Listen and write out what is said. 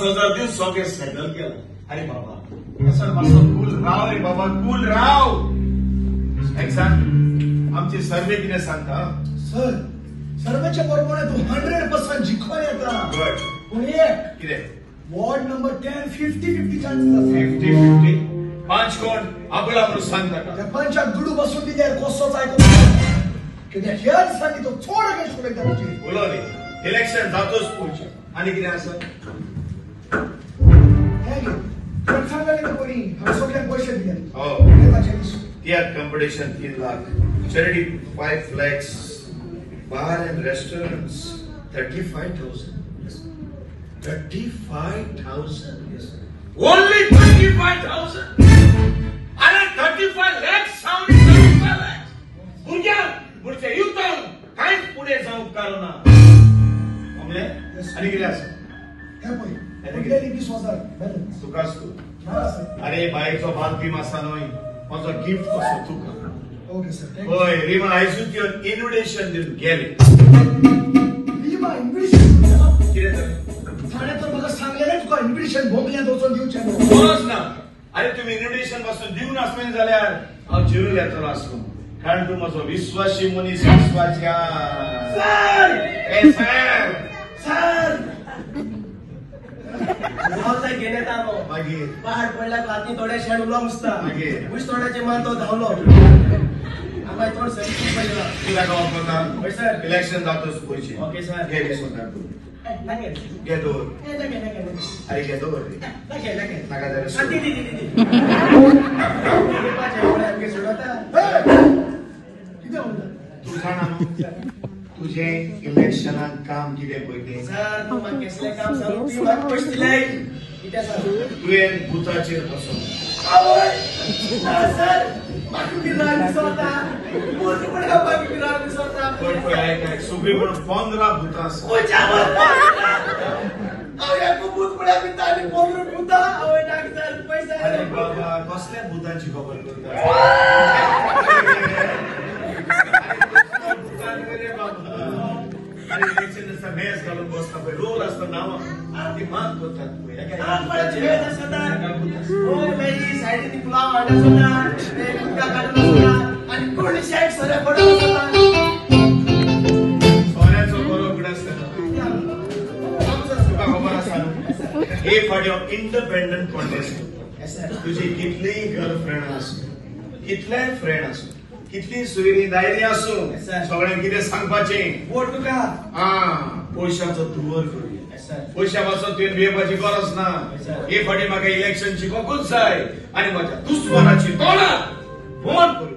50,000 दिवन सगळें सेटल केलां. अरे बाबा सर मातसो कूल राव रे बाबा, कूल राव. एक सांग, आमचे सर्वे कितें सांगता? सर सर्वेच्या बरोबर तूं 100% जिखोन येता. पूण एक कितें? वॉर्ड नंबर 10 50-50 चान्सीस आसा. 50-50? पांच कोण आबुला म्हणून सांग ताका. त्या पंचाक दुडू बसून दिल्यार कसोच आयकूंक कित्याक ह्या दिसांनी तो चड अगेन्स्ट उलयता तुजेर. उलो न्ही, इलेक्शन जातोच पळोवचें. आनी कितें आसा? तुवें सांगलें न्ही पयलीं हांवें सगळ्यांक पयशे दिले. हो. ताचें दिसूं. तियात्र competition 3 lakh, charity 5 lakhs, bar and restaurants 35,000. 35,000? Only 35,000? अरे 35 lakhs सावन 35 lakhs. भुरग्यांक भुरच्या युथांक कांयच फुडें जावंक कारण ना. म्हणलें आनी कितें आसा? हें पळय पडलेली 20,000 बॅलन्स. तुकाच तूं. अरे बायचो बाल बीम आसा न्हय, म्हजो गिफ्ट कसो तुका. Okay sir. हय रिमा आयजूच येवन इन्विटेशन दिवन गेले. रिमा इन्विटेशन कितें जालें? ताणें तर म्हाका सांगलेलें तुका इन्विटेशन बोंबल्यांत वचोन दिवचें. गरज ना. अरे तुमी इन्विटेशन पासून दिवं नासलें जाल्यार हांव जिरूल येतलो आसलो, कारण तूं म्हजो विस्वाशी मनीस. विस्वासी. सर सर सर मागीर पहाड पडल्याक राती थोडे शेण उलो मुसता. मागीर उश तोंडाचे मान तो धांवलो. आमकां तोंड सर्वीस पडला. तूं ताका वळखता? हय सर. इलेक्शन जातोच पयशे. Okay sir. घे 20,000 तूं. घे दवर. अरे घे दवर रे. नाका जाल्यार सोड. कितें उलयता तूं जाणा न्हू तुजें इलेक्शनाक काम कितें पळय तें? सर तूं म्हाका केसलें काम सांगू, तुवें म्हाका पयशे दिले कितें सर? तुवें बुथाचेर बसोन. आवय सर म्हाका बी राग दिसता, पूर्णपणे म्हाका बी राग दिसता. पळय पळय आयक आयक, सगळीं म्हणून 15 बुथां आसा. हांव एक बूथ पळय भिता आनी 15 बुथां. आवय नाका सर पयशे. अरे बाबा कसल्या बुथांची खबर करता? अरे इलेक्शन आसता मेज घालून बसता पळय, रोल आसता नांवां ती मात करतात पळय. सायडीन पुलाव हाडा आसता, उदका काडून आसता आनी कोण शेट सोऱ्या पडून आसता. सोऱ्याचो बरो उगडास जाता तुका खबर आसा न्हू? हे फावटी हांव इंडिपेंडंट कॉन्टेस्ट करता. तुजी कितलीय गर्लफ्रेंड आसूं, कितलेय फ्रेंड आसूं, कितली सोयरी दायरी आसूं, सगळ्यांक कितें सांगपाचें? वोट तुका. आं, पयशांचो धुंवर करुया. पयशा पासून तुवें भियेवपाची गरज ना. हे फावटी म्हाका इलेक्शन जिखोकूच जाय आनी म्हज्या दुस्मानाची तोंडां बंद करुया.